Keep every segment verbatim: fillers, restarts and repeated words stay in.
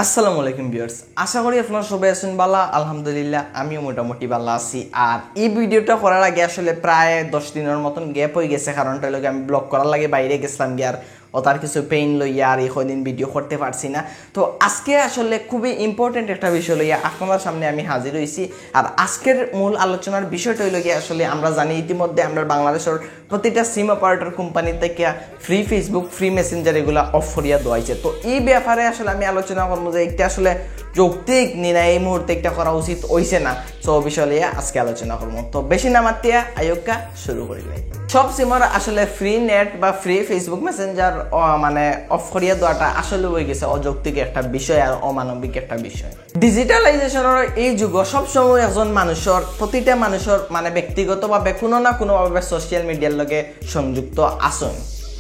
আসসালামু আলাইকুম ভিউয়ার্স, আশা করি আপনারা সবাই আছেন ভালা। আলহামদুলিল্লাহ, আমিও মোটামুটি ভালা আছি। আর এই ভিডিওটা করার আগে আসলে প্রায় দশ দিনের মতন গ্যাপ হয়ে গেছে, কারণটা হলো গিয়ে আমি ব্লগ করার লাগে বাইরে গেছিলাম গিয়া, আর ওটার কিছু পেইন লইয়া আর এই কয়দিন ভিডিও করতে পারছি না। তো আজকে আসলে খুবই ইম্পর্টেন্ট একটা বিষয় লইয়া আপনাদের সামনে আমি হাজির হইছি। আর আজকের মূল আলোচনার বিষয়টা হইল গিয়ে, আসলে আমরা জানি ইতিমধ্যে আমরা বাংলাদেশের প্রতিটা সিম অপারেটর কোম্পানি থেকে ফ্রি ফেসবুক, ফ্রি মেসেঞ্জার এগুলা অফ করিয়া দেওয়া হয়েছে। তো এই ব্যাপারে আসলে আমি আলোচনা করবো যে একটা আসলে যৌক্তিক নি না, এই মুহূর্তে একটা করা উচিত হইছে না। তো বিষয় লইয়া আজকে আলোচনা করবো। তো বেশি না মাতিয়া আয়োগা শুরু করি লাই। সব সিমর আসলে ফ্রি নেট বা ফ্রি ফেসবুক মেসেঞ্জার মানে অফ করিয়া দেওয়াটা আসলে হয়ে গেছে অযৌক্তিক একটা বিষয় আর অমানবিক একটা বিষয়। ডিজিটালাইজেশনের এই যুগ সবসময় একজন মানুষের, প্রতিটা মানুষের মানে ব্যক্তিগতভাবে কোনো না কোনোভাবে সোশ্যাল মিডিয়ার লগে সংযুক্ত আছেন।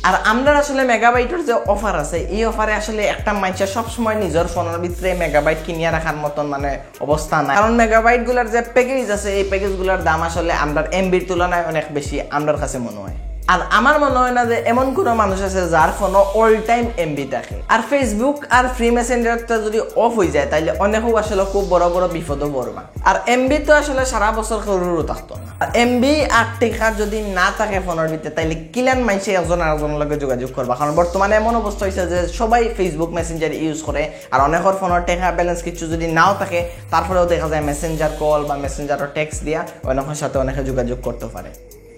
আর আমরার আসলে মেগাবাইটের যে অফার আছে, এই অফারে আসলে একটা মানুষের সবসময় নিজের ফোনের ভিতরে মেগাবাইট কিনিয়া রাখার মতন মানে অবস্থা নাই, কারণ মেগাবাইট গুলার যে প্যাকেজ আছে, এই প্যাকেজ গুলার দাম আসলে আমরার এমবির তুলনায় অনেক বেশি আমরার কাছে মনে হয়। আর আমার মনে হয় না যে এমন কোনো মানুষ আছে যার ফোনও অল টাইম এমবি থাকে। আর ফেসবুক আর ফ্রি মেসেঞ্জারটা যদি অফ হয়ে যায়, তাইলে অনেকেও আসলে খুব বড় বড় বিপদও পড়বা। আর এমবি তো আসলে সারা বছর কেউরও থাকতো না। আর এমবি আর টেকা যদি না থাকে ফোনের ভিতরে, তাইলে কিলান মাইনষে একজন আরেকজনের লগে যোগাযোগ করবা? কারণ বর্তমানে এমন অবস্থা হয়েছে যে সবাই ফেসবুক মেসেঞ্জার ইউজ করে, আর অনেকের ফোনের টেকা ব্যালেন্স কিছু যদি নাও থাকে, তারপরেও দেখা যায় মেসেঞ্জার কল বা মেসেঞ্জারও টেক্সট দিয়া অনেকের সাথে অনেকে যোগাযোগ করতে পারে।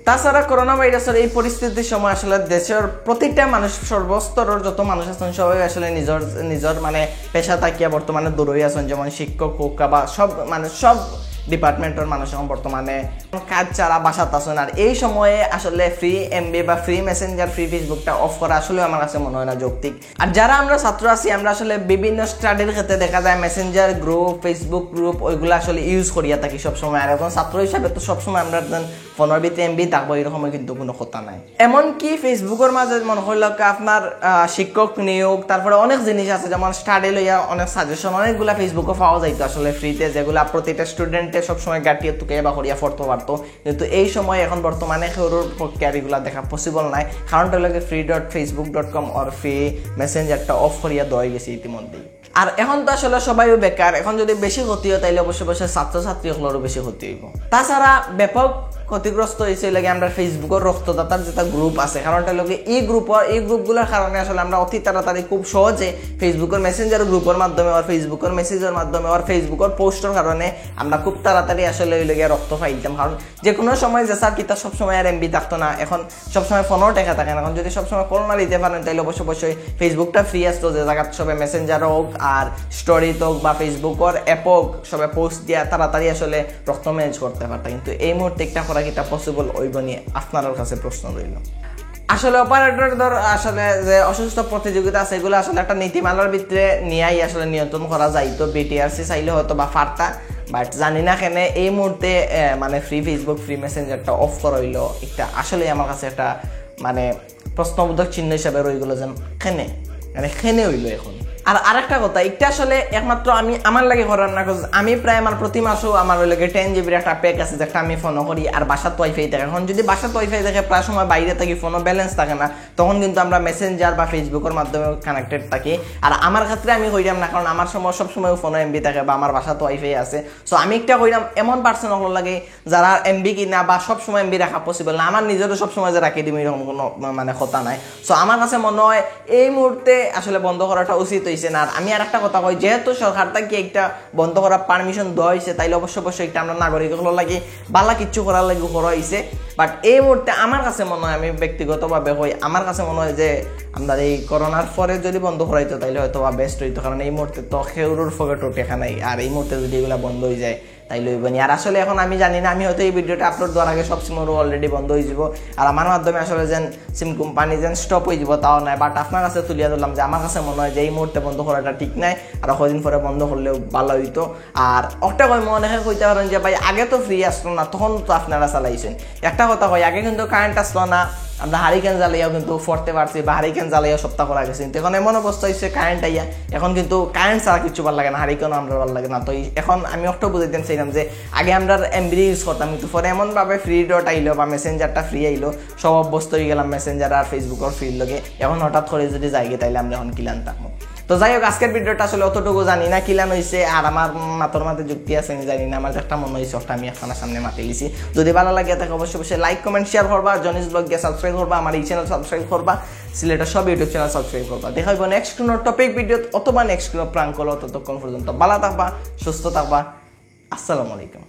তাছাড়া করোনা ভাইরাসের এই পরিস্থিতির সময় আসলে দেশের প্রতিটা মানুষ, সর্বস্তরের যত মানুষ আছেন, সবাই আসলে নিজের নিজের মানে পেশা থাকিয়া বর্তমানে দূরই আছেন, যেমন শিক্ষক হোক বা সব মানে সব ডিপার্টমেন্টের মানুষ এখন বর্তমানে কাজ ছাড়া বাসাত আছেন। আর এই সময়ে আসলে ফ্রি এমবি বা ফ্রি মেসেঞ্জার, ফ্রি ফেসবুকটা অফ করা আসলে আমার কাছে মনে হয় না যৌক্তিক। আর যারা আমরা ছাত্র আছি, আমরা আসলে বিভিন্ন স্টাডির ক্ষেত্রে দেখা যায় মেসেঞ্জার গ্রুপ, ফেসবুক গ্রুপ ওইগুলো আসলে ইউজ করিয়া থাকি সবসময়। আর এখন ছাত্র হিসাবে তো সবসময় আমরা ফোনের ভিতরে এমবি থাকবো, এরকমও কিন্তু কোনো কথা নাই। এমনকি ফেসবুকের মাঝে মনে করলে আপনার আহ, শিক্ষক নিয়োগ, তারপরে অনেক জিনিস আছে, যেমন স্টাডি লইয়া অনেক সাজেশন, অনেকগুলা ফেসবুকে পাওয়া যাইতো আসলে ফ্রিতে, যেগুলা প্রতিটা স্টুডেন্টে সবসময় গাটিয়ে তুকে বা করিয়া পড়তে পারতো। কিন্তু এই সময় এখন বর্তমানে কেউর পক্ষে আর এগুলা দেখা পসিবল নাই, কারণটা হলো free dot Facebook dot com আর ফ্রি মেসেঞ্জারটা অফ করিয়া দেওয়া হয়ে গেছে ইতিমধ্যেই। আর এখন তো আসলে সবাইও বেকার, এখন যদি বেশি ক্ষতি হয়, তাইলে অবশ্যই অবশ্যই ছাত্রছাত্রী সকলেরও বেশি ক্ষতি হইব। তাছাড়া ব্যাপক ক্ষতিগ্রস্ত হয়েছে লাগে আমরা ফেসবুকের রক্তদাতার যেটা গ্রুপ আছে, কারণটা হলো এই গ্রুপর এই গ্রুপগুলোর কারণে আসলে আমরা অতি তাড়াতাড়ি খুব সহজে ফেসবুকের মেসেঞ্জার গ্রুপের মাধ্যমে আর ফেসবুকের মেসেজের মাধ্যমে আর ফেসবুকের পোস্টের কারণে আমরা খুব তাড়াতাড়ি আসলে ওই লগে রক্ত পাইতাম। কারণ যে কোনো সময় যে স্যার কিতা সবসময় আর এমবি থাকতো না, এখন সবসময় ফোনও টেকা থাকে না। এখন যদি সবসময় কল না দিতে পারেন, তাহলে অবশ্য অবশ্যই ফেসবুকটা ফ্রি আসতো, যে জায়গাত সবে মেসেঞ্জার হোক আর স্টোরিত হোক বা ফেসবুকর অ্যাপ হোক, সবে পোস্ট দিয়া তাড়াতাড়ি আসলে রক্ত ম্যানেজ করতে পারতা। কিন্তু এই মুহূর্তে একটা করা কিতা পসিবল হইব নি, আপনার কাছে প্রশ্ন রইল। আসলে অপারেটর ধর আসলে যে অসুস্থ প্রতিযোগিতা আছে, এগুলো আসলে একটা নীতিমালার ভিতরে নিয়েই আসলে নিয়ন্ত্রণ করা যাইতো। বিটিআরসি চাইলে হয়তো বা পারতা, বাট জানি না কেন এই মুহূর্তে আহ, মানে ফ্রি ফেসবুক, ফ্রি মেসেঞ্জারটা অফ করা হইলো, এটা আসলে আমার কাছে একটা মানে প্রশ্নবোধক চিহ্ন হিসাবে রয়ে গেলো, যেন কেনে মানে কেনে হইলো এখন। আর আরেকটা কথা, এটা আসলে একমাত্র আমি আমার লাগে করার না, 'cause আমি প্রায় আমার প্রতি মাসেও আমার ওই লাগে টেন জিবির একটা প্যাক আছে, যেটা আমি ফোনও করি, আর বাসাত ওয়াইফাই থাকে। এখন যদি বাসাত ওয়াইফাই থাকে, প্রায় সময় বাইরে থাকি, ফোনও ব্যালেন্স থাকে না, তখন কিন্তু আমরা মেসেঞ্জার বা ফেসবুকের মাধ্যমে কানেক্টেড থাকি। আর আমার ক্ষেত্রে আমি কইরাম না, কারণ আমার সময় সব সময় ফোনও এমবি থাকে বা আমার বাসাত ওয়াইফাই আছে। সো আমি একটা কইরাম এমন পার্সন হকল লাগে যারা এমবি কিনা বা সব সময় এমবি রাখা পসিবল না। আমার নিজেরও সব সময় যে রাখি দিবো এরকম কোনো মা-, মানে কথা নাই। সো আমার কাছে মনে হয় এই মুহূর্তে আসলে বন্ধ করাটা উচিত হইছে না। আর আমি আর একটা কথা কই, যেহেতু সরকার থাকি একটা বন্ধ করার পারমিশন দেওয়া হইছে, তাইলে অবশ্য অবশ্যই একটা আমরা নাগরিক হকল লাগি বালা কিচ্ছু করার লাগি করা হইছে। বাট এই মুহূর্তে আমার কাছে মনে হয়, আমি ব্যক্তিগতভাবে কই, আমার কাছে মনে হয় যে আমরা এই করোনার পরে যদি বন্ধ করাইতো, তাইলে হয়তো বা বেস্ট হইতো, কারণ এই মুহূর্তে তো কেউরুর পকেটও টেকা নাই। আর এই মুহূর্তে যদি এগুলা বন্ধ হয়ে যায়, তাইলে হইব নি। আর আসলে এখন আমি জানি না, আমি হয়তো এই ভিডিওটা আপলোড দেওয়ার আগে সব সিমরও অলরেডি বন্ধ হয়ে যাব। আর আমার মাধ্যমে আসলে যেন সিম কোম্পানি যেন স্টপ হয়ে যাব, তাও নাই। বাট আপনার কাছে তুলিয়া ধরলাম যে আমার কাছে মনে হয় যে এই মুহূর্তে বন্ধ করাটা ঠিক নাই, আর কদিন পরে বন্ধ করলেও ভালো হইতো। আর একটা কই, অনেকে কইতে পারেন যে ভাই, আগে তো ফ্রি আসলো না, তখন তো আপনারা চালাইছেন। একটা কথা কই, আগে কিন্তু কারেন্ট আসলো না, আমরা হারিকেন জ্বালাইয়াও কিন্তু পড়তে পারছি বা হারিকেন জ্বালাইয়াও সপ্তাহ করা গেছে। কিন্তু এখন এমন অবস্থা হয়েছে, কারেন্ট আইয়া এখন কিন্তু কারেন্ট ছাড়া কিছু ভালো লাগে না, হারিকেনও আমরা ভালো লাগে না। তো এই এখন আমি একটা বুঝাইতে চাইলাম যে আগে আমরা এমবি ইউজ করতাম, কিন্তু পরে এমনভাবে ফ্রি ডট আইলো বা মেসেঞ্জারটা ফ্রি আইলো, সব অভ্যস্ত হয়ে গেলাম মেসেঞ্জার আর ফেসবুকের ফ্রির লগে। এখন হঠাৎ করে যদি যাইগে, তাইলে আমরা এখন কিলান থাকবো। তো যাই হোক, আজকের ভিডিওটা আসলে অতটুকু, জানি না কিলান হইছে, আর আমার মাতর মাঝে যুক্তি আছে নি জানি না, আমার যেটা মনে হইছে ওটা আমি আপনার সামনে মাতি দিছি। যদি ভালা লাগে থাকে অবশ্যই অবশ্যই like comment share করবা, জনিস ব্লগ গিয়া subscribe করবা, আমার এই চ্যানেল subscribe করবা, সিলেটের সব YouTube channel subscribe করবা। দেখা হইব নেক্সট কোনো টপিক ভিডিও অথবা নেক্সট কোনো প্রাঙ্ক কল। ততক্ষণ পর্যন্ত ভালা থাকবা, সুস্থ থাকবা। আসসালামু আলাইকুম।